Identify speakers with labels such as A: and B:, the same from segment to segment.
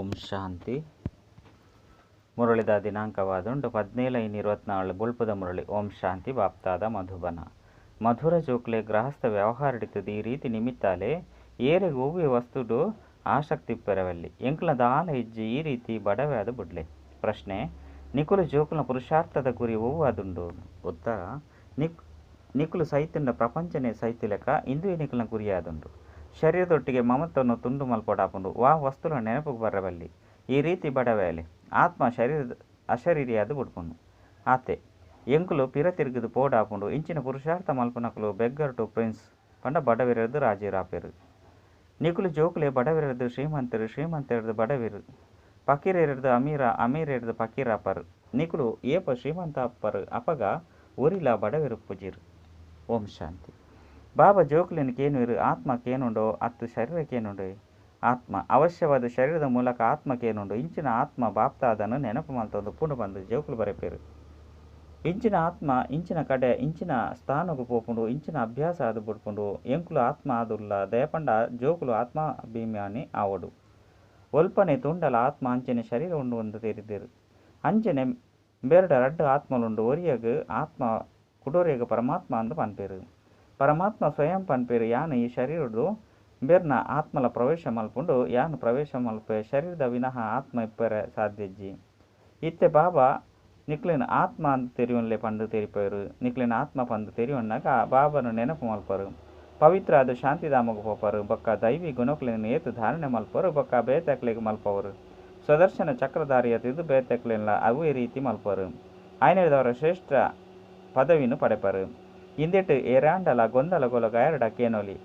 A: ಓಂ ಶಾಂತಿ. ಮುರಳಿದ ದಿನಾಂಕವಾದುಂಡು 17/24 ಬೊಳ್ಪುದ ಮುರಳಿ. ಓಂ ಶಾಂತಿ. ಬಾಪ್ತಾದ ಮಧುಬನ ಮಧುರ ಜೋಕ್ಲೆ ಗೃಹಸ್ಥ ವ್ಯವಹಾರಡಿತದ ಈ ರೀತಿ ನಿಮಿತ್ತಾಲೆ ಏರೆಗ್ ಒವ್ವೆ ವಸ್ತುಡು ಆಸಕ್ತಿ ಪೆರವಲ್ಲಿ ಎಂಕ್ಲ ದಾಲ ಇಜ್ಜಿ ಈ ರೀತಿ ಬಡವ್ಯಾದ ಬುಡ್ಲೆ. ಪ್ರಶ್ನೆ: ನಿಕುಲು ಜೋಕುಲ ಪುರುಷಾರ್ಥದ ಗುರಿ ಒವ್ವಾದುಂಡು? ಉತ್ತರ: ನಿಕುಲು ಸೈತುಂಡ ಪ್ರಪಂಚನೇ ಸೈತಿಲೆಕ ಇಂದುವೆ ನಿಕುಲ್ನ ಗುರಿಯಾದುಂಡು. ಶರೀರದೊಟ್ಟಿಗೆ ಮಮತ್ವನು ತುಂಡು ಮಲ್ಪೊಡಾಪುಂಡು. ವಾ ವಸ್ತುಲ ನೆನಪುಗು ಬರಬಲ್ಲಿ. ಈ ರೀತಿ ಬಡವೇಲೆ ಆತ್ಮ ಶರೀರ ಅಶರೀರಿಯಾದ ಬುಡ್ಪುಂಡು. ಆತೆ ಎಂಕುಲು ಪಿರ ತಿರುಗುದು ಪೋಡಾಪುಂಡು. ಇಂಚಿನ ಪುರುಷಾರ್ಥ ಮಲ್ಪುನಕುಲು beggar to prince ಪಂಡ ಬಡವೆರೆರ್ದು ರಾಜೀರಾಪೆರು. ನಿಕುಲು ಜೋಕುಲೆ ಬಡವೆರೆರ್ದು ಶ್ರೀಮಂತರು, ಶ್ರೀಮಂತರೆರ್ದು ಬಡವೆರು, ಫಕೀರೆರ್ದು ಅಮೀರ, ಅಮೀರೆರ್ದು ಫಕೀರಾಪರು. ನಿಕುಲು ಏಪ ಶ್ರೀಮಂತ ಅಪ್ಪರು ಅಪಗ ಒರಿಲ ಬಡವೆರುಪ್ಪುಜಿರು. ಓಂ ಶಾಂತಿ. ಬಾಬಾ ಜೋಕುಲೆನ್ ಕೇನುವೆರು ಆತ್ಮ ಕೇನುಂಡೋ ಅತ್ತು ಶರೀರ ಕೇನುಂಡೋ? ಆತ್ಮ ಅವಶ್ಯವಾದ ಶರೀರದ ಮೂಲಕ ಆತ್ಮ ಕೇನುಂಡು. ಇಂಚಿನ ಆತ್ಮ ಬಾಪ್ತಾದನು ನೆನಪು ಮಲ್ತೊಂದು ಪುಂಡು ಬಂದು ಜೋಕುಲು ಬರೆಪೇರು. ಇಂಚಿನ ಆತ್ಮ ಇಂಚಿನ ಕಡೆ ಇಂಚಿನ ಸ್ಥಾನಗು ಪೋಪುಂಡು, ಇಂಚಿನ ಅಭ್ಯಾಸ ಆದು ಬುಡ್ಪುಂಡು. ಎಂಕುಲು ಆತ್ಮ ಆದುಲ್ಲ ದಯಪಂಡ ಜೋಕುಲು ಆತ್ಮ ಅಭಿಮಾನಿ ಆವಡು. ಒಲ್ಪನೆ ತುಂಡಲ ಆತ್ಮ ಅಂಚನೆ ಶರೀರ ಉಂಡು ಒಂದು ತೆರಿದರು. ಅಂಚನೆ ಬೇರಡ ರಡ್ಡು ಆತ್ಮಲುಂಡು. ಒರಿಯಗ್ ಆತ್ಮ ಕುಡೋರಿಯಗ್ ಪರಮಾತ್ಮ ಅಂದು ಪನ್ಪೇರು. ಪರಮಾತ್ಮ ಸ್ವಯಂ ಪನ್ಪೇರು ಯಾನು ಈ ಶರೀರಡು ಬೇರ್ನ ಆತ್ಮಲ ಪ್ರವೇಶ ಮಲ್ಪುಂಡು, ಯಾನು ಪ್ರವೇಶ ಮಲ್ಪೆ ಶರೀರದ ವಿನಃ ಆತ್ಮ ಇಪ್ಪರೆ ಸಾಧ್ಯಜ್ಜಿ. ಇತ್ತೆ ಬಾಬಾ ನಿಕ್ಲಿನ ಆತ್ಮ ಅಂದು ತೆರಿಯೊನ್ಲೆ ಪಂದು ತೆರಿಪೇರು. ನಿಕ್ಲಿನ ಆತ್ಮ ಪಂದು ತೆರಿಯೊನ್ನಾಗ ಬಾಬನು ನೆನಪು ಮಲ್ಪರು. ಪವಿತ್ರ ಅದು ಶಾಂತಿಧಾಮಗು ಪೋಪರು. ಬೊಕ್ಕ ದೈವಿ ಗುಣಕ್ಲೆನ್ ಏತು ಧಾರಣೆ ಮಲ್ಪರು ಬೊಕ್ಕ ಬೇತಕ್ಲೆಗ್ ಮಲ್ಪವರು. ಸ್ವದರ್ಶನ ಚಕ್ರಧಾರಿಯ ತಿದು ಬೇತಕ್ಲೆನ್ಲ ಅವೇ ರೀತಿ ಮಲ್ಪರು. ಆಯ್ನೆದವರ ಶ್ರೇಷ್ಠ ಪದವಿನು ಪಡೆಪರು. ಇಂದೆಟ್ ಏರಾಂಡಲ ಗೊಂದಲ ಗೊಲಗಾಯರಡ ಕೇನೋಲಿ.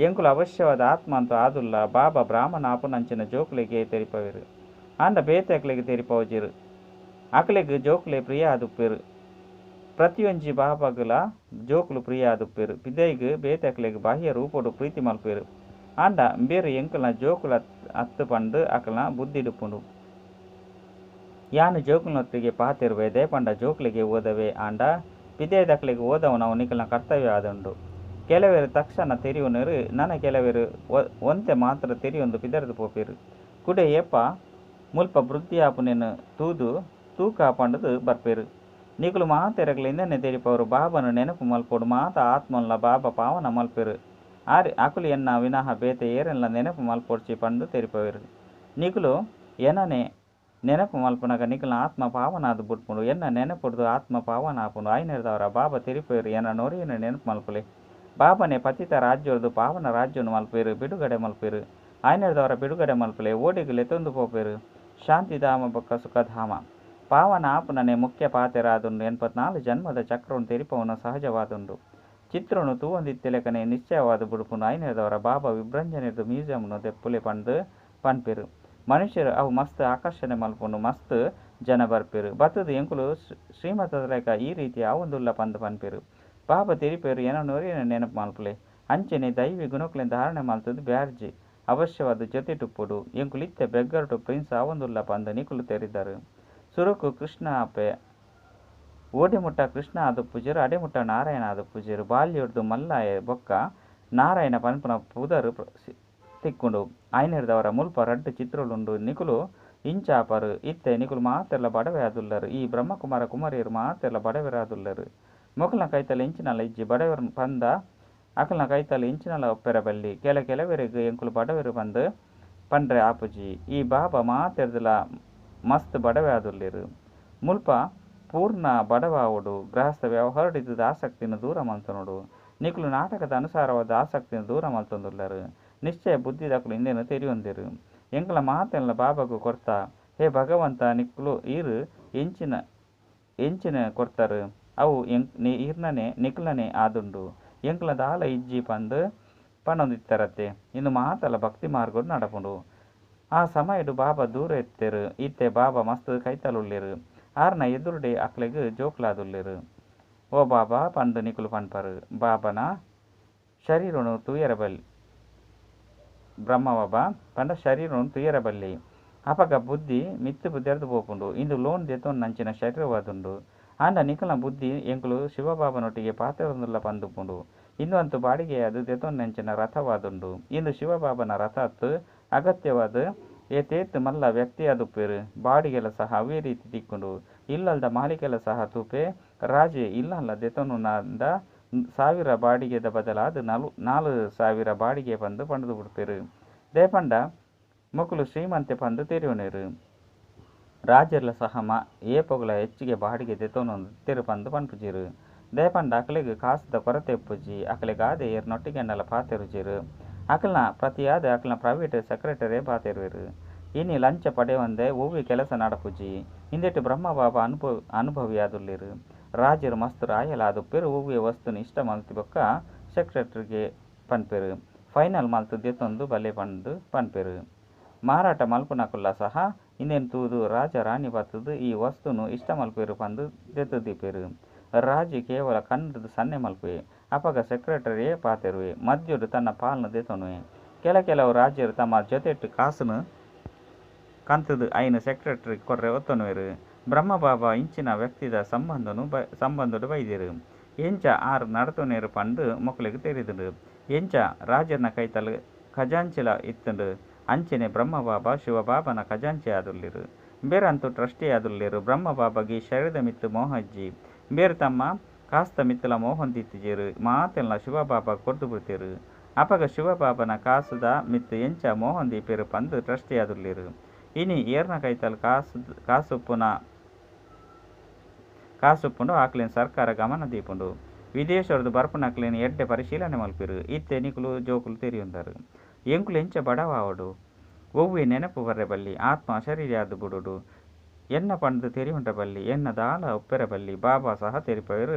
A: ಎಂಕುಲು ಅವಶ್ಯವಾದ ಆತ್ಮ ಅಂತೂ ಆದುಲ್ಲ. ಬಾಬಾ ಬ್ರಾಹ್ಮಣ ಆಪುನಂಚಿನ ಜೋಕುಲೆಗೆ ತೆರಿಪವೇರು. ಆಂಡ ಬೇತಕ್ಲೆಗ್ ತೆರಿಪವಜಿರು. ಅಕಲೆಗ್ ಜೋಕುಲೆ ಪ್ರಿಯ ಆದುಪ್ಪೇರು. ಪ್ರತಿಯೊಂಜಿ ಬಾಬಾಗುಲ ಜೋಕುಲು ಪ್ರಿಯ ಆದುಪ್ಪೇರು. ಪಿದೈಗ್ ಬೇತಕ್ಲೆಗ್ ಬಾಹ್ಯ ರೂಪೊಡು ಪ್ರೀತಿ ಮಲ್ಪೇರು. ಆಂಡ ಬೇರು ಎಂಕಲ್ನ ಜೋಕುಲ ಅತ್ತು ಪಂದು ಅಕಲ್ನ ಬುದ್ಧಿಡುಪ್ಪುಂಡು. ಯಾನು ಜೋಕುಲನೊತ್ತಿಗೆ ಪಾತೆರುವೆ ದಯಪಂಡ ಜೋಕುಲೆಗೆ ಓದವೆ. ಆಂಡ ಪಿದೈದಕ್ಲೆಗ್ ಓದವನವು ನಿಕಲ್ನ ಕರ್ತವ್ಯ ಆದುಂಡು. ಕೆಲವರು ತಕ್ಷಣ ತೆರಿಯುನರು, ನನ ಕೆಲವರು ಒಂತೆ ಮಾತ್ರ ತೆರಿಯೊಂದು ಪಿದರ್ದು ಪೋಪೇರು. ಕುಡೆ ಏಪ ಮುಲ್ಪ ವೃದ್ಧಿ ಆಪುನೆನು ತೂದು ತೂಕ ಪಂಡುದು ಬರ್ಪೇರು. ನಿಕುಲು ಮಾತೆರಗ್ಲ ಇಂದನೆ ತೆರಿಪವರು. ಬಾಬನು ನೆನಪು ಮಲ್ಪೊಡು. ಮಾತ ಆತ್ಮನ್ಲ ಬಾಬಾ ಪಾವನ ಮಲ್ಪೇರು. ಆರಿ ಅಕುಲು ಎನ್ನ ವಿನಃ ಬೇತೆ ಏರೆನ್ಲ ನೆನಪು ಮಲ್ಪೊಡ್ಚಿ ಪಂದು ತೆರಿಪವೇರು. ನಿಕುಲು ಎನನೆ ನೆನಪು ಮಲ್ಪುನಗ ನಿಕಲ್ನ ಆತ್ಮ ಪಾವನಾದ ಬುಡ್ಪುಂಡು. ಎನ್ನ ನೆನಪುಡ್ದು ಆತ್ಮ ಪಾವನ ಆಪುಂಡು. ಆಯ್ನೆರ್ದವರ ಬಾಬಾ ತೆರಿಪೇರು ಎನ್ನ ನೊರಿಯನ್ನು ನೆನಪು ಮಲ್ಪುಲೆ. ಬಾಬನೆ ಪತಿತ ರಾಜ್ಯೊರ್ದು ಪಾವನ ರಾಜ್ಯನು ಮಲ್ಪೇರು, ಬಿಡುಗಡೆ ಮಲ್ಪೇರು. ಆಯ್ನೆರ್ದವರ ಬಿಡುಗಡೆ ಮಲ್ಪುಲೆ. ಓಡಿಗ್ ಲೆತ್ತೊಂದು ಪೋಪೇರು. ಶಾಂತಿಧಾಮ ಬೊಕ್ಕ ಸುಖಧಾಮ ಪಾವನ ಆಪುನನೆ ಮುಖ್ಯ ಪಾತೆರಾದುಂಡು. 84 ಜನ್ಮದ ಚಕ್ರವನ್ನು ತೆರಿಪವನು ಸಹಜವಾದುಂಡು. ಚಿತ್ರನು ತೂವೊಂದಿತ್ತಿಲೆಕನೆ ನಿಶ್ಚಯವಾದ ಬುಡ್ಪುಂಡು. ಆಯ್ನೆರ್ದವರ ಬಾಬಾ ವಿಭ್ರಂಜನೆರ್ದು ಮ್ಯೂಸಿಯಂನು ದೆಪ್ಪುಲೆ ಪಂದು ಪನ್ಪೇರು. ಮನುಷ್ಯರು ಅವು ಮಸ್ತ್ ಆಕರ್ಷಣೆ ಮಲ್ಪುಂಡು. ಮಸ್ತ್ ಜನ ಬರ್ಪೇರು. ಬತ್ತದು ಎಂಕುಲು ಶ್ರೀಮತದ ಈ ರೀತಿ ಆವೊಂದುಲ್ಲ ಪಂದು ಪನ್ಪೇರು. ಬಾಬಾ ತೆರಿಪೇರು ಎನ ನೊರಿಯನ ನೆನಪು ಮಲ್ಪುಲೆ. ಅಂಚನೆ ದೈವಿ ಗುಣಕ್ಲೆನ್ ಧಾರಣೆ ಮಲ್ತದು ಬ್ಯಾರ್ಜಿ ಅವಶ್ಯವಾದ ಜೊತೆಟುಪ್ಪುಡು. ಎಂಕುಲು ಇತ್ತೆ beggar to prince ಆವೊಂದುಲ್ಲ ಪಂದು ನಿಕುಲು ತೆರಿದರು. ಸುರುಕು ಕೃಷ್ಣ ಆಪೆ. ಓಡೆ ಮುಟ್ಟ ಕೃಷ್ಣ ಆದುಪ್ಪುಜೆರು ಅಡೆ ಮುಟ್ಟ ನಾರಾಯಣ ಆದುಪ್ಪುಜೆರು. ಬಾಲ್ಯೊಡ್ದು ಮಲ್ಲಾಯೆ ಬೊಕ್ಕ ನಾರಾಯಣ ಪನ್ಪುನ ಪುದರು ತಿಕ್ಕುಂಡು. ಆಯ್ನೆರ್ದವರ ಮುಲ್ಪ ರಡ್ಡು ಚಿತ್ರಲುಂಡು. ನಿಕುಲು ಇಂಚಾಪರು. ಇತ್ತೆ ನಿಕುಲು ಮಾತೆರ್ಲ ಬಡವೆ ಆದುಲ್ಲರು. ಈ ಬ್ರಹ್ಮಕುಮಾರ ಕುಮಾರಿಯರು ಮಾತೆರ್ಲ ಬಡವೆರಾದುಲ್ಲರು. ಮೊಕಲ್ನ ಕೈತಲ್ ಎಂಚಿನಲ ಇಜ್ಜಿ. ಬಡವರು ಪಂದ ಅಕಲ್ನ ಕೈತಲ್ ಎಂಚಿನಲ ಒಪ್ಪೆರ ಬಲ್ಲಿ. ಕೆಲವೆರೆಗ್ ಎಂಕುಲು ಬಡವೆರು ಪಂದು ಪಂಡ್ರೆ ಆಪುಜಿ. ಈ ಬಾಬಾ ಮಾತೆರ್ದಲ ಮಸ್ತ್ ಬಡವೆ ಆದುಲ್ಲೆರು. ಮುಲ್ಪ ಪೂರ್ಣ ಬಡವಾವೊಡು. ಗೃಹಸ್ಥ ವ್ಯವಹಾರಡಿದ್ದ ಆಸಕ್ತಿನ ದೂರ ಮಲ್ತೊನೊಡು. ನಿಕುಲು ನಾಟಕದ ಅನುಸಾರವಾದ ಆಸಕ್ತಿನ ದೂರ ಮಲ್ತೊಂದುಲ್ಲರು. ನಿಶ್ಚಯ ಬುದ್ಧಿದಕುಲು ಇಂದೆನು ತೆರಿಯೊಂದಿರು. ಎಂಕಲ ಮಾತೆಲ್ಲ ಬಾಬಾಗು ಕೊರ್ತಾ. ಹೇ ಭಗವಂತ ನಿಕುಲು ಈರು ಎಂಚಿನ ಎಂಚಿನ ಕೊರ್ತಾರು ಅವು ಈರ್ನನೆ ನಿಕುಲನೆ ಆದುಂಡು. ಎಂಕಲ ದಾಲ ಇಜ್ಜಿ ಪಂದು ಪನೊಂದಿತ್ತರತ್ತೆ. ಇಂದು ಮಾತಲ ಭಕ್ತಿ ಮಾರ್ಗಡು ನಡಪುಂಡು. ಆ ಸಮಯಡು ಬಾಬಾ ದೂರ ಇತ್ತೆರು. ಇತ್ತೆ ಬಾಬಾ ಮಸ್ತ್ ಕೈತಲುಲ್ಲೆರು. ಆರ್ನ ಎದುರುಡೆ ಅಕ್ಲೆಗ್ ಜೋಕ್ಲಾದುಲ್ಲೆರು. ಓ ಬಾಬಾ ಪಂದು ನಿಕುಲು ಪನ್ಪರು. ಬಾಬನ ಶರೀರನು ತೂಯರ ಬಲ್ಲಿ. ಬ್ರಹ್ಮ ಬಾಬಾ ಪಂಡ ಶರೀರನು ತುಯರ ಬಲ್ಲಿ. ಅಪಗ ಬುದ್ಧಿ ಮಿತ್ತು ಬುದ್ಧಿ ಪೋಪುಂಡು. ಇಂದು ಲೋನ್ ದೆತೊನ್ನಂಚಿನ ಶರೀರವಾದುಂಡು. ಆಂಡ ನಿಕಲ್ನ ಬುದ್ಧಿ ಎಂಕುಲು ಶಿವಬಾಬನೊಟ್ಟಿಗೆ ಪಾತೆರೊಂದುಲ್ಲ ಪಂದುಪ್ಪುಂಡು. ಇಂದು ಅಂತೂ ಬಾಡಿಗೆಯಾದ ದೆತೊನ್ನಂಚಿನ ರಥವಾದುಂಡು. ಇಂದು ಶಿವಬಾಬನ ರಥ ಅತ್ತು ಅಗತ್ಯವಾದ ಏತೇತ್ ಮಲ್ಲ ವ್ಯಕ್ತಿಯಾದುಪ್ಪೆರ್. ಬಾಡಿಗೆಲ ಸಹ ಅವ್ವೇ ರೀತಿ ತಿಕ್ಕುಂಡು. ಇಲ್ಲಲ್ದ ಮಾಲೀಕೆಲ ಸಹ ತೂಪೆ ರಾಜೆ ಇಲ್ಲನ್ಲ ದೆತೊನುನಾಂಡ ಸಾವಿರ ಬಾಡಿಗೆದ ಬದಲಾದ್ 4000 ಬಾಡಿಗೆ ಪಂದ್ ಪಂಡ್ದ್ ಬುಡ್ಪೆರ್. ದಾಯೆ ಪಂಡ ಮೊಕುಲು ಶ್ರೀಮಂತೆ ಪಂದ್ ತೆರಿಯೊನುವೆರ್. ರಾಜೆರ್ಲ ಸಹ ಏಪೊಗುಲ ಹೆಚ್ಚಿಗೆ ಬಾಡಿಗೆ ದೆತೊನೊಂದಿತ್ತೆರ್ ಪಂದ್ ಪನ್ಪುಜೆರ್. ದಾಯೆ ಪಂಡ ಅಕ್ಲೆಗ್ ಕಾಸ್ದ ಕೊರತೆ ಇಪ್ಪುಜಿ. ಅಕ್ಲೆಗಾದ್ ಏರ್ನೊಟ್ಟಿಗೆಂಡಲ ಪಾತೆರುಜೆರ್. ಅಕಲ್ನ ಪ್ರತಿಯಾದ್ ಅಕಲ್ನ ಪ್ರೈವೇಟ್ ಸೆಕ್ರೆಟರಿಯೇ ಪಾತೆರುವೆರ್. ಇನಿ ಲಂಚ ಪಡೆವಂದೆ ಒವ್ವೆ ಕೆಲಸ ನಡಪುಜಿ. ಇಂದೆಟ್ ಬ್ರಹ್ಮ ಬಾಬಾ ಅನುಭವಿಯಾದುಲ್ಲೆರ್. ರಾಜೆರ್ ಮಸ್ತ್ ರಾಯಲ್ ಆದುಪ್ಪೆರ್. ಒವ್ವೆ ವಸ್ತುನ್ ಇಷ್ಟ ಮಲ್ತಿಬೊಕ್ಕ ಸೆಕ್ರೆಟರಿಗೆ ಪನ್ಪೆರ್ ಫೈನಲ್ ಮಲ್ತ್ ದೆತೊಂದು ಬಲೆ ಪಂದ್ ಪನ್ಪೆರ್. ಮಾರಾಟ ಮಲ್ಪುನಕುಲ್ಲ ಸಹ ಇಂದೆನ್ ತೂದು ರಾಜ ರಾಣಿ ಬತ್ತುದು ಈ ವಸ್ತುನ್ ಇಷ್ಟ ಮಲ್ಪುವೆರ್ ಪಂದ್ ದೆತ್ತ್ ದೀಪೆರ್. ರಾಜೆ ಕೇವಲ ಕಣ್ಣುರ್ದ್ ಸನ್ನೆ ಮಲ್ಪುವೆ. ಅಪಗ ಸೆಕ್ರೆಟರಿಯೇ ಪಾತೆರುವೆ. ಮಧ್ಯಡ್ ತನ್ನ ಪಾಲ್ನ್ ದೆತೊನುವೆ. ಕೆಲವು ರಾಜೆರ್ ತಮ್ಮ ಜೊತೆಟ್ ಕಾಸುನ್ ಕಂತುದು ಐನ್ ಸೆಕ್ರೆಟರಿಗ್ ಕೊರ್ರೆ ಒತ್ತೊನುವೆರ್. ಬ್ರಹ್ಮ ಬಾಬಾ ಇಂಚಿನ ವ್ಯಕ್ತಿದ ಸಂಬಂಧಡ್ ಬೈದೆರ್. ಎಂಚ ಆರ್ ನಡತೊನುವೆರ್ ಪಂದ್ ಮೊಕ್ಲೆಗ್ ತೆರಿದುಂಡು. ಎಂಚ ರಾಜೆರ್ನ ಕೈತಲ್ ಖಜಾಂಚಿಲ ಇತ್ತುಂಡು ಅಂಚನೆ ಬ್ರಹ್ಮ ಬಾಬಾ ಶಿವಬಾಬನ ಖಜಾಂಚಿ ಆದುಲ್ಲೆರ್. ಇಂಬೆರ್ ಅಂತೂ ಟ್ರಸ್ಟಿಯಾದುಲ್ಲೆರ್. ಬ್ರಹ್ಮ ಬಾಬಾಗ್ ಈ ಶರೀರದ ಮಿತ್ತ್ ಮೋಹ ಇಜ್ಜಿ. ಇಂಬೆರ್ ತಮ್ಮ ಕಾಸ್ದ ಮಿತ್ತ್ಲ ಮೋಹನ್ ದೀತುಜೆರ್. ಮಾತೆನ್ಲ ಶಿವಬಾಬಾಗ್ ಕೊರ್ದು ಬುಡ್ತೆರ್. ಅಪಗ ಶಿವಬಾಬನ ಕಾಸ್ದ ಮಿತ್ತ್ ಎಂಚ ಮೋಹನ್ ದೀಪೆರ್ ಪಂದ್ ಟ್ರಸ್ಟಿಯಾದುಲ್ಲೆರ್. ಇನಿ ಏರ್ನ ಕೈತಲ್ ಕಾಸ್ ಉಪ್ಪುಂಡು ಅಕ್ಲೆನ್ ಸರ್ಕಾರ ಗಮನ ದೀಪುಂಡು. ವಿದೇಶೊರ್ದು ಬರ್ಪುನಕ್ಲೆನ್ ಎಡ್ಡೆ ಪರಿಶೀಲನೆ ಮಲ್ಪುವೆರ್. ಇತ್ತೆ ನಿಕುಲು ಜೋಕುಲು ತೆರಿಯೊಂದರ್. ಎಂಕುಲು ಎಂಚ ಬಡವ ಆವೊಡು. ಒವ್ವೇ ನೆನಪು ಬರ್ರೆ ಬಲ್ಲಿ. ಆತ್ಮ ಅಶರೀರಿಯಾದ್ ಬುಡೊಡು. ಎನ್ನ ಪಂದ್ ತೆರಿಯೊನ್ರೆ ಬಲ್ಲಿ. ಎನ್ನ ದಾಲ ಉಪ್ಪೆರೆ ಬಲ್ಲಿ. ಬಾಬಾ ಸಹ ತೆರಿಪಾವೆರ್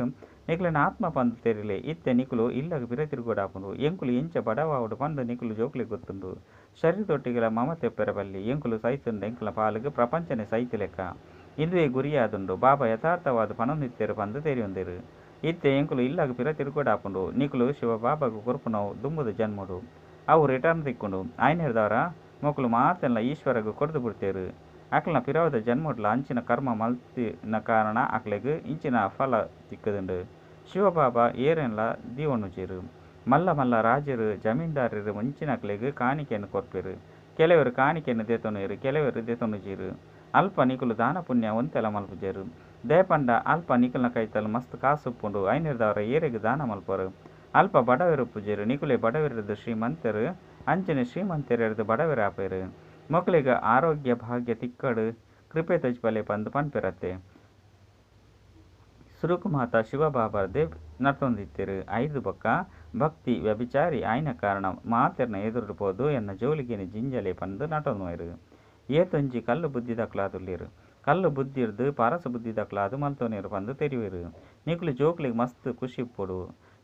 A: ನಿಕ್ಲೆನ್ ಆತ್ಮ ಪಂದ್ ತೆರಿಲೆ. ಇತ್ತೆ ನಿಕುಲು ಇಲ್ಲಗ್ ಪಿರ ತಿರುಗೊಡಾಪುಂಡು. ಎಂಕುಲು ಎಂಚ ಬಡವ ಆವೊಡು ಪಂದ್ ನಿಕುಲು ಜೋಕುಲೆಗ್ ಗೊತ್ತುಂಡು. ಶರೀರದೊಟ್ಟಿಗೆಲ ಮಮತೆ ಉಪ್ಪೆರೆ ಬಲ್ಲಿ. ಎಂಕುಲು ಸೈತುಂಡ ಎಂಕಲ್ನ ಪಾಲಿಗ್ ಪ್ರಪಂಚನೇ ಸೈತಿಲೆಕ್ಕ. ಇಂದುವೇ ಗುರಿಯಾದುಂಡು. ಬಾಬಾ ಯಥಾರ್ಥವಾದ್ ಪನೊಂದಿತ್ತೆರ್ ಪಂದ್ ತೆರಿಯೊಂದೆರ್. ಇತ್ತೆ ಎಂಕುಲು ಇಲ್ಲಗ್ ಪಿರ ತಿರುಗೊಡಾಪುಂಡು. ನಿಕುಲು ಶಿವಬಾಬಾಗ್ ಕೊರ್ಪುನವು ದುಂಬುದ ಜನ್ಮೊಡು. ಅವು ರಿಟರ್ನ್ ತಿಕ್ಕುಂಡು. ಐನೆರ್ದಾವರ ಮೊಕುಲು ಮಾತೆನ್ಲ ಈಶ್ವರಗ್ ಕೊರ್ದು ಬುಡ್ತೆರ್. ಅಕಲ್ನ ಪಿರವುದ ಜನ್ಮೊಡ್ಲ ಅಂಚಿನ ಕರ್ಮ ಮಲ್ತಿನ ಕಾರಣ ಅಕ್ಲೆಗ್ ಇಂಚಿನ ಫಲ ತಿಕ್ಕುದುಂಡು. ಶಿವಬಾಬಾ ಏರೆನ್ಲ ದೀವೊನುಜೆರ್. ಮಲ್ಲ ಮಲ್ಲ ರಾಜೆರ್ ಜಮೀನ್ದಾರೆರ್ ಇಂಚಿನಕ್ಲೆಗ್ ಕಾಣಿಕೆನ್ ಕೊರ್ಪೆರ್. ಕೆಲವೆರ್ ಕಾಣಿಕೆನ್ ದೆತೊನುವೆರ್ ಕೆಲವೆರ್ ದೆತೊನುಜೆರ್. ಅಲ್ಪ ನಿಕುಲು ದಾನ ಪುಣ್ಯ ಒಂತೆಲ ಮಲ್ಪುಜೆರ್. ದಾಯೆ ಪಂಡ ಅಲ್ಪ ನಿಕಲ್ನ ಕೈತಲ್ ಮಸ್ತ್ ಕಾಸ್ ಉಪ್ಪುಂಡು. ಐನೆರ್ದಾವರ ಏರೆಗ್ ದಾನ ಮಲ್ಪರು. ಅಲ್ಪ ಬಡವೆರ್ ಉಪ್ಪುಜೆರ್. ನಿಕುಲೇ ಬಡವೆರೆರ್ದ್ ಶ್ರೀಮಂತೆರ್ ಅಂಚನೆ ಶ್ರೀಮಂತೆರೆರ್ದ್ ಬಡವೆರಾಪೆರ್. ಮೊಕ್ಲೆಗ್ ಆರೋಗ್ಯ ಭಾಗ್ಯ ತಿಕ್ಕಡ್ ಕೃಪೆ ತೋಜಿಪಾಲೆ ಪಂದ್ ಪನ್ಪೆರತ್ತೆ. ಸುರುಕು ಮಾತ ಶಿವಬಾಬಾರ್ದೆ ನಟ್ಟೊಂದಿತ್ತೆರ್. ಐರ್ದ್ ಬೊಕ್ಕ ಭಕ್ತಿ ವ್ಯಭಿಚಾರಿ ಆಯಿನ ಕಾರಣ ಮಾತೆರ್ನ ಎದುರುಡು ಪೋದು ಎನ್ನ ಜೋಳಿಗೆನ್ ಜಿಂಜಾಲೆ ಪಂದ್ ನಟೊನುವೆರ್. ಏತೊಂಜಿ ಕಲ್ಲು ಬುದ್ಧಿದಕುಲಾದುಲ್ಲೆರ್. ಕಲ್ಲು ಬುದ್ಧಿರ್ದ್ ಪಾರಸ ಬುದ್ಧಿದಕುಲಾದ್ ಮಲ್ತೊನುವೆರ್ ಪಂದ್ ತೆರಿಯುವೆರ್. ನಿಕುಲು ಜೋಕುಲೆಗ್ ಮಸ್ತ್ ಖುಷಿ ಇಪ್ಪೊಡು.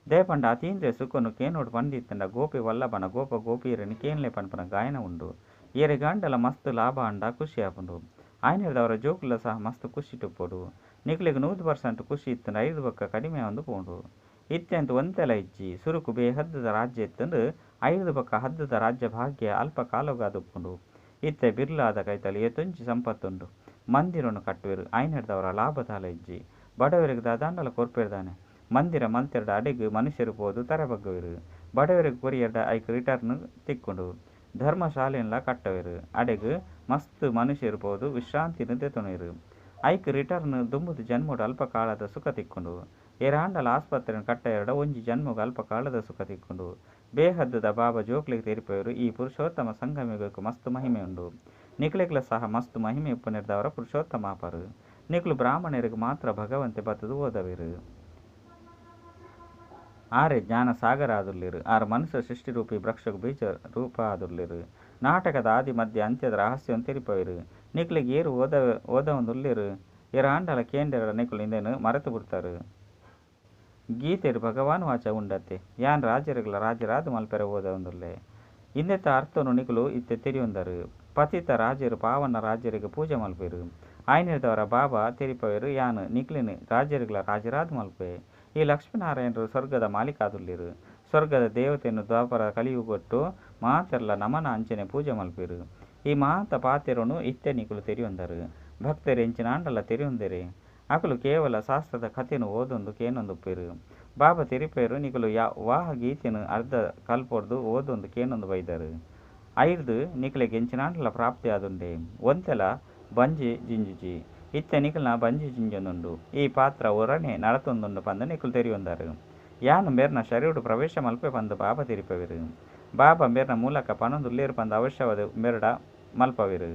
A: ದಾಯೆ ಪಂಡ ಅತೀಂದ್ರಿಯ ಸುಖೊನು ಕೇನೊಡು ಪಂದಿತ್ತುಂಡ ಗೋಪಿ ವಲ್ಲಭನ ಗೋಪ ಗೋಪಿಯೆರೆನ್ ಕೇನ್ಲೆ ಪನ್ಪುನ ಗಾಯನ ಉಂಡು. ಏರೆಗಾಂಡಲ ಮಸ್ತ್ ಲಾಭ ಆಂಡ ಖುಷಿ ಆಪುಂಡು. ಆಯಿನೆಡ್ದಾವರ ಜೋಕುಲ್ಲ ಸಹ ಮಸ್ತ್ ಖುಷಿಟ್ ಇಪ್ಪೊಡು. ನಿಕ್ಲೆಗ್ 100% ಖುಷಿ ಇತ್ತ್ಂಡ ಐರ್ದ್ ಬೊಕ್ಕ ಕಡಿಮೆ ಆವೊಂದು ಪೋಂಡು. ಇತ್ತೆ ಅಂತೂ ಒಂತೆಲ ಇಜ್ಜಿ. ಸುರುಕು ಬೇಹದ್ದುದ ರಾಜ್ಯ ಇತ್ತ್ಂಡ್. ಐರ್ದ್ ಬೊಕ್ಕ ಹದ್ದುದ ರಾಜ್ಯ ಭಾಗ್ಯ ಅಲ್ಪ ಕಾಲೊಗಾದ್ ಉಪ್ಪುಂಡು. ಇತ್ತೆ ಬಿರ್ಲಾದ ಕೈತಲ್ ಏತೊಂಜಿ ಸಂಪತ್ತು ಉಂಡು. ಮಂದಿರನ್ ಕಟ್ಟುವೆರ್. ಆಯಿನೆಡ್ದಾವರ ಲಾಭ ದಾಲ ಇಜ್ಜಿ. ಬಡವರೆಗ್ ದಾದಾಂಡಲ ಕೊರ್ಪೆರ್ ದಾನೆ. ಮಂದಿರ ಮಲ್ತೆರ್ಡ ಅಡೆಗ್ ಮನುಷ್ಯರು ಪೋದು ತರೆ ಬಗ್ಗುವೆರ್. ಬಡವರೆಗ್ ಕೊರಿಯೆರ್ಡ ಐಕ್ ರಿಟರ್ನ್ ತಿಕ್ಕುಂಡು. ಧರ್ಮಶಾಲೆನ್ಲ ಕಟ್ಟವೆರ್. ಅಡೆಗ್ ಮಸ್ತ್ ಮನುಷ್ಯರು ಪೋದು ವಿಶ್ರಾಂತಿನ್ ದೆತೊನುವೆರ್. ಐಕ್ ರಿಟರ್ನ್ ದುಂಬುದ ಜನ್ಮಡ್ ಅಲ್ಪ ಕಾಲದ ಸುಖ ತಿಕ್ಕುಂಡು. ಏರಾಂಡಲ ಆಸ್ಪತ್ರೆನ್ ಕಟ್ಟಯೆರ್ಡ ಒಂಜಿ ಜನ್ಮಗ್ ಅಲ್ಪ ಕಾಲದ ಸುಖ ತಿಕ್ಕುಂಡು. ಬೇಹದ್ದುದ ಬಾಬಾ ಜೋಕ್ಲೆಗ್ ತೆರಿಪಾವೆರ್ ಈ ಪುರುಷೋತ್ತಮ ಸಂಗಮಯುಗಕ್ ಮಸ್ತ್ ಮಹಿಮೆ ಉಂಡು. ನಿಕ್ಲೆಗ್ಲ ಸಹ ಮಸ್ತ್ ಮಹಿಮೆ ಉಪ್ಪುನೆರ್ದಾವರ ಪುರುಷೋತ್ತಮ ಆಪರ್. ನಿಕುಲು ಬ್ರಾಹ್ಮಣೆರೆಗ್ ಮಾತ್ರ ಭಗವಂತೆ ಬತ್ತುದು ಓದವೆರ್. ಆರೇ ಜ್ಞಾನ ಸಾಗರ ಆದುಲ್ಲೆರ್. ಆರ್ ಮನುಷ್ಯ ಸೃಷ್ಟಿ ರೂಪಿ ವೃಕ್ಷಗ್ ಬೀಜ ರೂಪ ಆದುಲ್ಲೆರ್. ನಾಟಕದ ಆದಿ ಮಧ್ಯ ಅಂತ್ಯದ ರಹಸ್ಯನ್ ತೆರಿಪಾವೆರ್. ನಿಕ್ಲೆಗ್ ಏರ್ ಓದಾವೊಂದುಲ್ಲೆರ್. ಏರಾಂಡಲ ಕೇಂಡೆರ್ಡ ನಿಕುಲು ಇಂದೆನ್ ಮರತ್ ಬುಡ್ತರ್. ಗೀತೆಡ್ ಭಗವಾನುವಾಚ ಉಂಡತ್ತೆ. ಯಾನ್ ರಾಜೆರೆಗ್ಲಾ ರಾಜೆರಾದ್ ಮಲ್ಪೆರೆ ಓದಾವೊಂದುಲ್ಲೆ. ಇಂದೆತ ಅರ್ಥೊನು ನಿಕುಲು ಇತ್ತೆ ತೆರಿಯೊಂದರ್. ಪತಿತ ರಾಜೆರ್ ಪಾವನ ರಾಜೆರೆಗ್ ಪೂಜೆ ಮಲ್ಪುವೆರ್. ಆಯಿನೆಡ್ದಾವರ ಬಾಬಾ ತೆರಿಪಾವೆರ್ ಯಾನ್ ನಿಕ್ಲೆನ್ ರಾಜೆರೆಗ್ಲಾ ರಾಜೆರಾದ್ ಮಲ್ಪುವೆ. ಈ ಲಕ್ಷ್ಮೀ-ನಾರಾಯಣೆರ್ ಸ್ವರ್ಗದ ಮಾಲೀಕ ಆದುಲ್ಲೆರ್. ಸ್ವರ್ಗದ ದೇವತೆನ್ ದ್ವಾಪರ ಕಲಿಯುಗಟ್ಟ್ ಮಾತೆರ್ಲಾ ನಮನ ಅಂಚನೆ ಪೂಜೆ ಮಲ್ಪುವೆರ್. ಈ ಮಾತ ಪಾತೆರೊನು ಇತ್ತೆ ನಿಕುಲು ತೆರಿಯೊಂದರ್. ಭಕ್ತೆರ್ ಎಂಚಿನಾಂಡಲ ತೆರಿಯೊಂದೆರೆ. ಅಕುಲು ಕೇವಲ ಶಾಸ್ತ್ರದ ಕಥೆನ್ ಓದೊಂದು ಕೇನೊಂದುಪ್ಪುವೆರ್. ಬಾಬಾ ತೆರಿಪಾವೆರ್ ನಿಕುಲು ವಾ ಗೀತೆನ್ ಅರ್ಧ ಕಲ್ಪೊರ್ದು ಓದೊಂದು ಕೇನೊಂದು ಬೈದರ್. ಐರ್ದು ನಿಕ್ಲೆಗ್ ಎಂಚಿನಾಂಡಲ ಪ್ರಾಪ್ತಿ ಆದುಂಡೆ? ಒಂತೆಲ ಬಂಜಿ ಜಿಂಜುಜಿ. ಇತ್ತೆ ನಿಕಲ್ನ ಬಂಜಿ ಜಿಂಜೊಂದುಂಡು. ಈ ಪಾತ್ರ ಒರನೆ ನಡತೊಂದುಂಡು ಪಂದ್ ನಿಕುಲು ತೆರಿಯೊಂದರ್. ಯಾನ್ ಮೆರ್ನ ಶರೀರಡ್ ಪ್ರವೇಶ ಮಲ್ಪುವೆ ಪಂದ್ ಬಾಬಾ ತೆರಿಪಾವೆರ್. ಬಾಬಾ ಮೆರ್ನ ಮೂಲಕ ಪನೊಂದುಲ್ಲೆರ್ ಪಂದ್ ಅವಶ್ಯವಾದ್ ಮೆರ್ಡ ಮಲ್ಪಾವೆರ್.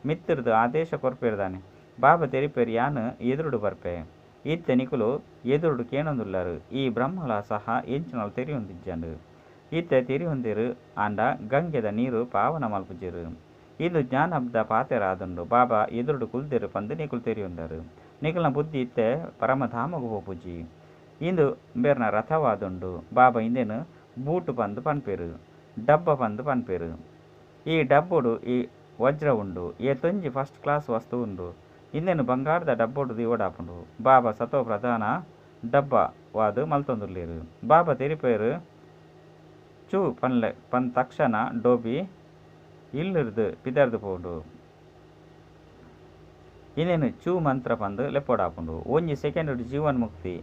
A: ಮಿತ್ತ್ ರ್ದ್ ಆದೇಶ ಕೊರ್ಪೆರ್ ದಾನೆ. ಬಾಬಾ ತೆರಿಪೆರ್ ಯಾನ್ ಎದುರುಡು ಬರ್ಪೆ. ಇತ್ತೆ ನಿಕುಲು ಎದುರುಡು ಕೇನೊಂದುಲ್ಲರ್. ಈ ಬ್ರಹ್ಮಲ ಸಹ ಎಂಚಿನಲ ತೆರಿಯೊಂದಿಜ್ಜಂಡ್. ಇತ್ತೆ ತೆರಿಯೊಂದೆರ್ ಆಂಡ ಗಂಗೆದ ನೀರ್ ಪಾವನ ಮಲ್ಪುಜೆರ್. ಇಂದು ಜ್ಞಾನದ ಪಾತೆರ ಆದುಂಡು. ಬಾಬಾ ಎದುರುಡು ಕುಲ್ದೆರ್ ಪಂದ್ ನಿಕುಲು ತೆರಿಯೊಂದರ್. ನಿಕಲ್ನ ಬುದ್ಧಿ ಇತ್ತೆ ಪರಮಧಾಮಗ್ ಪೋಪುಜಿ. ಇಂದು ಮೆರ್ನ ರಥವಾದುಂಡು. ಬಾಬಾ ಇಂದೆನ್ ಬೂಟು ಪಂದ್ ಪನ್ಪೆರ್. ಡಬ್ಬ ಪಂದ್ ಪನ್ಪೆರ್. ಈ ಡಬ್ಬೊಡು ಈ ವಜ್ರ ಉಂಡು. ಏತೊಂಜಿ ಫಸ್ಟ್ ಕ್ಲಾಸ್ ವಸ್ತು ಉಂಡು. ಇಂದೆನ್ ಬಂಗಾರದ ಡಬ್ಬೊಡು ದೀವೊಡಾಪುಂಡು. ಬಾಬಾ ಸತೋ ಪ್ರಧಾನ ಡಬ್ಬವಾದ್ ಮಲ್ತೊಂದುಲ್ಲೆರ್. ಬಾಬಾ ತೆರಿಪೆರ್ ಚೂ ಪನ್ಲೆ ಪಂದ್ ತಕ್ಷಣ ಡೋಬಿ ಇಲ್ಲುರ್ದು ಪಿದರ್ದ್ ಪೋಂಡು. ಇಂದೆನ್ ಚೂ ಮಂತ್ರ ಪಂದ್ ಲೆಪ್ಪೊಡಾಪುಂಡು. ಒಂಜಿ ಸೆಕೆಂಡ್ ಜೀವನ್ ಮುಕ್ತಿ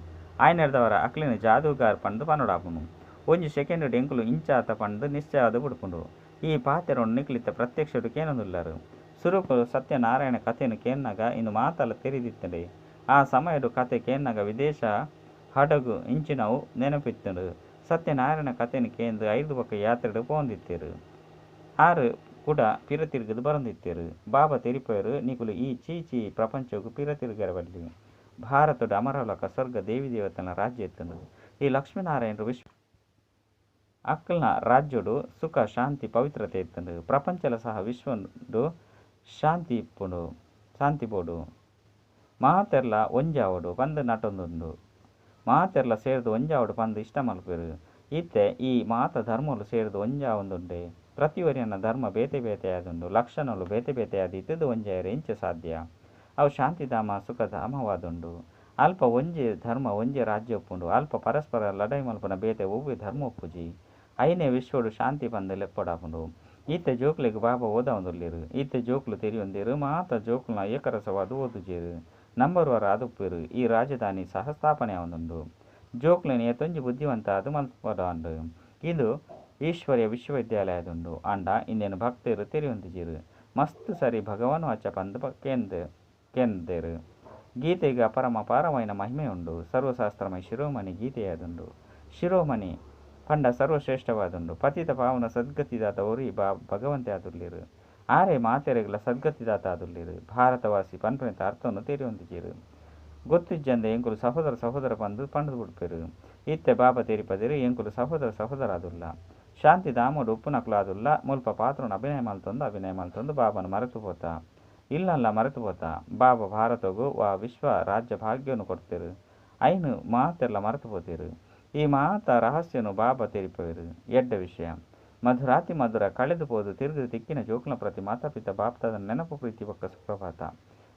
A: ಆಯ್ನೆರ್ದವರ ಅಕ್ಲೆನ್ ಜಾದೂಗಾರ್ ಪಂದ್ ಪನೊಡಾಪುಂಡು. ಒಂಜಿ ಸೆಕೆಂಡ್ ಎಂಕುಲು ಇಂಚಾತ ಪಂದ್ ನಿಶ್ಚಯ ಆದ್ ಬುಡ್ಪುಂಡು. ಈ ಪಾತೆರೊನು ನಿಕುಲು ಇತ್ತೆ ಪ್ರತ್ಯಕ್ಷಡ್ ಕೇನೊಂದುಲ್ಲರ್. ಸುರುಕು ಸತ್ಯನಾರಾಯಣ ಕಥೆನ್ ಕೇನ್ನಗ ಇಂದು ಮಾತಲ ತೆರಿದಿತ್ತುಂಡೆ. ಆ ಸಮಯಡ್ ಕಥೆ ಕೇನ್ನಗ ವಿದೇಶ, ಹಡಗು ಇಂಚಿನವು ನೆನಪು ಇತ್ತುಂಡು. ಸತ್ಯನಾರಾಯಣ ಕಥೆನ್ ಕೇಂದ್ ಐರ್ದ್ ಬೊಕ್ಕ ಯಾತ್ರೆಡ್ ಪೋವೊಂದಿತ್ತೆರ್. ಆರ್ ಕುಡ ಪಿರ ತಿರ್ಗುದು ಬರೊಂದಿತ್ತೆರ್. ಬಾಬಾ ತೆರಿಪಾಯೆರ್ ನಿಕುಲು ಈ ಛೀ ಛೀ ಪ್ರಪಂಚಗ್ ಪಿರ ತಿರ್ಗರೆ ಬಲ್ಲಿ. ಭಾರತಡ್ ಅಮರಲೋಕ ಸ್ವರ್ಗ ದೇವಿ ದೇವತೆಲ್ನ ರಾಜ್ಯ ಇತ್ತುಂಡು. ಈ ಲಕ್ಷ್ಮೀನಾರಾಯಣರು ವಿಶ್ವ ಅಕಲ್ನ ರಾಜ್ಯಡ್ ಸುಖ ಶಾಂತಿ ಪವಿತ್ರತೆ ಇತ್ತುಂಡು. ಪ್ರಪಂಚಲ ಸಹ ವಿಶ್ವಡ್ ಶಾಂತಿ ಇಪ್ಪುಂಡು ಶಾಂತಿ ಬೋಡು. ಮಾತೆರ್ಲ ಒಂಜಾವೊಡು ಪಂದ್ ನಟೊಂದುಂಡು. ಮಾತೆರ್ಲ ಸೇರ್ದ್ ಒಂಜಾವೊಡು ಪಂದ್ ಇಷ್ಟ ಮಲ್ಪುವೆರ್. ಇತ್ತೆ ಈ ಮಾತ ಧರ್ಮಲು ಸೇರ್ದ್ ಒಂಜಾವೊಂದುಂಡೆ. ಪ್ರತಿಯೊರಿಯನ ಧರ್ಮ ಬೇತೆ ಬೇತೆ ಆದುಂಡು. ಲಕ್ಷಣಲು ಬೇತೆ ಬೇತೆ ಆದಿತ್ತುದ್ ಒಂಜಾಯೆರೆ ಎಂಚ ಸಾಧ್ಯ. ಅವು ಶಾಂತಿಧಾಮ ಸುಖಧಾಮವಾದುಂಡು. ಅಲ್ಪ ಒಂಜೇ ಧರ್ಮ ಒಂಜೇ ರಾಜ್ಯ ಉಪ್ಪುಂಡು. ಅಲ್ಪ ಪರಸ್ಪರ ಲಡಾಯಿ ಮಲ್ಪುನ ಬೇತೆ ಒವ್ವೆ ಧರ್ಮ ಉಪ್ಪುಜಿ. ಐನೇ ವಿಶ್ವಡ್ ಶಾಂತಿ ಪಂದ್ ಲೆಪ್ಪೊಡಾಪುಂಡು. ಇತ್ತೆ ಜೋಕ್ಲೆಗ್ ಬಾಬಾ ಓದಾವೊಂದುಲ್ಲೆರ್. ಇತ್ತೆ ಜೋಕುಲು ತೆರಿಯೊಂದೆರ್ ಮಾತ ಜೋಕುಲ್ನ ಏಕರಸವಾದ್ ಓದುಜೆರ್. Number war ಆದುಪ್ಪುವೆರ್. ಈ ರಾಜಧಾನಿ ಸಹ ಸ್ಥಾಪನೆ ಆವೊಂದುಂಡು. ಜೋಕ್ಲೆನ್ ಏತೊಂಜಿ ಬುದ್ಧಿವಂತ ಆದ್ ಮಲ್ಪೊಡಾಂಡ್. ಇಂದು ಈಶ್ವರ್ಯ ವಿಶ್ವವಿದ್ಯಾಲಯ ಆದುಂಡು. ಆಂಡ ಇಂದೆನ್ ಭಕ್ತೆರ್ ತೆರಿಯೊಂದಿಜೆರ್. ಮಸ್ತ್ ಸರಿ ಭಗವಾನ್ ವಾಚ ಪಂದ್ ಕೇಂದೆರ್. ಗೀತೆಗ್ ಅಪರಮ ಅಪಾರವಾಯಿನ ಮಹಿಮೆ ಉಂಡು. ಸರ್ವಶಾಸ್ತ್ರಮಯ ಶಿರೋಮಣಿ ಗೀತೆಯಾದುಂಡು. ಶಿರೋಮಣಿ ಪಂಡ ಸರ್ವಶ್ರೇಷ್ಠವಾದುಂಡು. ಪತಿತ ಪಾವನ ಸದ್ಗತಿದಾತ ಒರಿ ಭಗವಂತೆ ಆದುಲ್ಲೆರ್. ಆರೇ ಮಾತೆರೆಗ್ಲ ಸದ್ಗತಿದಾತ ಆದುಲ್ಲೆರ್. ಭಾರತವಾಸಿ ಪನ್ಪಿನತ ಅರ್ಥನ್ ತೆರಿಯೊಂದಿಜೆರ್. ಗೊತ್ತಿಜ್ಜಂದೆ ಎಂಕುಲು ಸಹೋದರ ಸಹೋದರ ಪಂದ್ ಪಂಡ್ದ್ ಬುಡ್ಪೆರ್. ಇತ್ತೆ ಬಾಬಾ ತೆರಿಪದೆರ್ ಎಂಕುಲು ಸಹೋದರ ಸಹೋದರ ಆದುಲ್ಲ. ಶಾಂತಿಧಾಮಡ್ ಉಪ್ಪುನಕುಲು ಆದುಲ್ಲ. ಮುಲ್ಪ ಪಾತ್ರನ್ ಅಭಿನಯ ಮಲ್ತೊಂದು ಬಾಬಾನ ಮರೆತು ಪೋತ. ಇಲ್ಲಲ್ಲ ಮರೆತು ಪೋತ. ಬಾಬಾ ಭಾರತಗ್ ವಾ ವಿಶ್ವ ರಾಜ್ಯ ಭಾಗ್ಯನ್ ಕೊರ್ತೆರ್. ಐನ್ ಮಾತೆರ್ಲ ಮರೆತು ಪೋತೆರ್. ಈ ಮಾತ ರಹಸ್ಯನು ಬಾಬಾ ತೆರಿಪವೆರ್. ಎಡ್ಡೆ ವಿಷಯ. ಮಧುರಾತಿ ಮಧುರ ಕಳೆದು ಪೋದು ತಿರುಗಿ ತಿಕ್ಕಿನ ಜೋಕ್ಲೆನ ಪ್ರತಿ ಮಾತಾ ಪಿತಾ ಬಾಪ್ದಾದನ ನೆನಪು ಪ್ರೀತಿ ಬೊಕ್ಕ ಸುಪ್ರಭಾತ.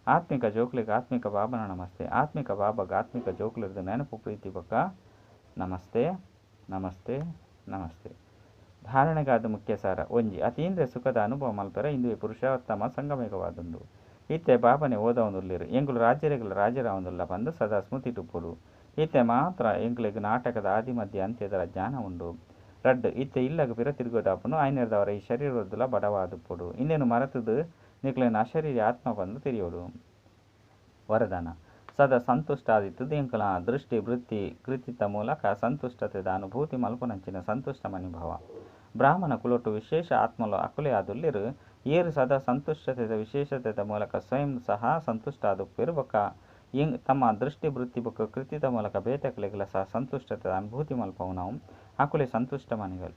A: ಆತ್ಮಿಕ ಜೋಕ್ಲೆಗ್ ಆತ್ಮಿಕ ಬಾಬನ ನಮಸ್ತೆ. ಆತ್ಮಿಕ ಬಾಬಾಗ್ ಆತ್ಮಿಕ ಜೋಕ್ಲೆರ್ದ್ ನೆನಪು ಪ್ರೀತಿ ಬೊಕ್ಕ ನಮಸ್ತೆ ನಮಸ್ತೆ ನಮಸ್ತೆ. ಧಾರಣೆಗಾದ ಮುಖ್ಯ ಸಾರ ಒಂಜಿ ಅತೀಂದ್ರಿಯ ಸುಖದ ಅನುಭವ ಮಲ್ಪೆರೆ ಇಂದುವೆ ಪುರುಷೋತ್ತಮ ಸಂಗಮೇಗವಾದುಂಡು. ಇತ್ತೆ ಬಾಬನೆ ಓದಾವೊಂದುಲ್ಲೆರ್. ಎಂಕುಲು ರಾಜರಿಗೆಲ ರಾಜರಾವೊಂದುಲ್ಲ ಪಂದ್ ಸದಾ ಸ್ಮೃತಿ ಉಪ್ಪೊಡು. ಇತ್ತೆ ಮಾತ್ರ ಎಂಕ್ಲೆಗ್ ನಾಟಕದ ಆದಿ ಮಧ್ಯ ಅಂತ್ಯದ ಜ್ಞಾನ ಉಂಡು. ರಡ್ಡ್ ಇತ್ತೆ ಇಲ್ಲಗ್ ಪಿರ ತಿರುಗದಾಪುಂಡು. ಆಯ್ನೆರ್ದಾವರ ಈ ಶರೀರೊರ್ದುಲ ಬಡವಾದುಪ್ಪೊಡು. ಇಂದೆನ್ ಮರೆತುದು ನಿಕ್ಲೆನ ಅಶರೀರಿ ಆತ್ಮ ಪಂದ್ ತೆರಿಯೊಡು. ವರದಾನ, ಸದಾ ಸಂತುಷ್ಟ ಆದಿತ್ತುದ್ ಎಂಕಲ್ನ ದೃಷ್ಟಿ ವೃತ್ತಿ ಕೃತಿತ ಮೂಲಕ ಸಂತುಷ್ಟತೆದ ಅನುಭೂತಿ ಮಲ್ಪುನಂಚಿನ ಸಂತುಷ್ಟ ಮನಿ ಭವ. ಬ್ರಾಹ್ಮಣ ಕುಲೊಟು ವಿಶೇಷ ಆತ್ಮಲು ಅಕುಲೇ ಆದುಲ್ಲೆರ್ ಏರ್ ಸದಾ ಸಂತುಷ್ಟತೆದ ವಿಶೇಷತೆದ ಮೂಲಕ ಸ್ವಯಂ ಸಹ ಸಂತುಷ್ಟ ಆದುಪ್ಪುವೆರ್ ಬೊಕ್ಕ ತಮ್ಮ ದೃಷ್ಟಿ ವೃತ್ತಿ ಬೊಕ್ಕ ಕೃತಿತ ಮೂಲಕ ಬೇತೆಕಲೆಗ್ಲ ಸಹ ಸಂತುಷ್ಟತೆದ ಅನುಭೂತಿ ಮಲ್ಪವುನವು ಅಕುಲೇ ಸಂತುಷ್ಟ ಮನಿಗಳು.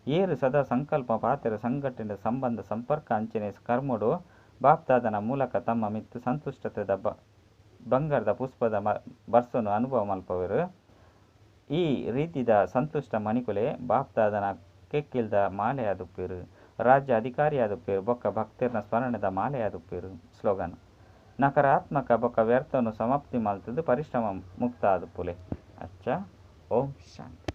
A: ಏರ್ ಸದಾ ಸಂಕಲ್ಪ ಪಾತೆರ ಸಂಘಟನೆ ಸಂಬಂಧ ಸಂಪರ್ಕ ಅಂಚನೆ ಕರ್ಮಡು ಬಾಪ್ದಾದನ ಮೂಲಕ ತಮ್ಮ ಮಿತ್ತ್ ಸಂತುಷ್ಟತೆದ ಬಂಗಾರದ ಪುಷ್ಪದ ಬರ್ಸನು ಅನುಭವ ಮಲ್ಪವೆರ್. ಈ ರೀತಿದ ಸಂತುಷ್ಟ ಮಣಿಕುಲೆ ಬಾಪ್ದಾದನ ಕೆಕ್ಕಿಲ್ದ ಮಾಲೆಯಾದುಪ್ಪೆರ್. ರಾಜ್ಯ ಅಧಿಕಾರಿಯಾದುಪ್ಪೆರ್ ಬೊಕ್ಕ ಭಕ್ತೆರ್ನ ಸ್ಮರಣೆದ ಮಾಲೆಯಾದುಪ್ಪೆರ್. ಸ್ಲೋಗನ್, ನಕಾರಾತ್ಮಕ ಬೊಕ್ಕ ವ್ಯರ್ಥನು ಸಮಾಪ್ತಿ ಮಲ್ತುದು ಪರಿಶ್ರಮ ಮುಕ್ತ ಆದುಪ್ಪುಲೆ. ಅಚ್ಚ ಓಂ ಶಾಂತಿ.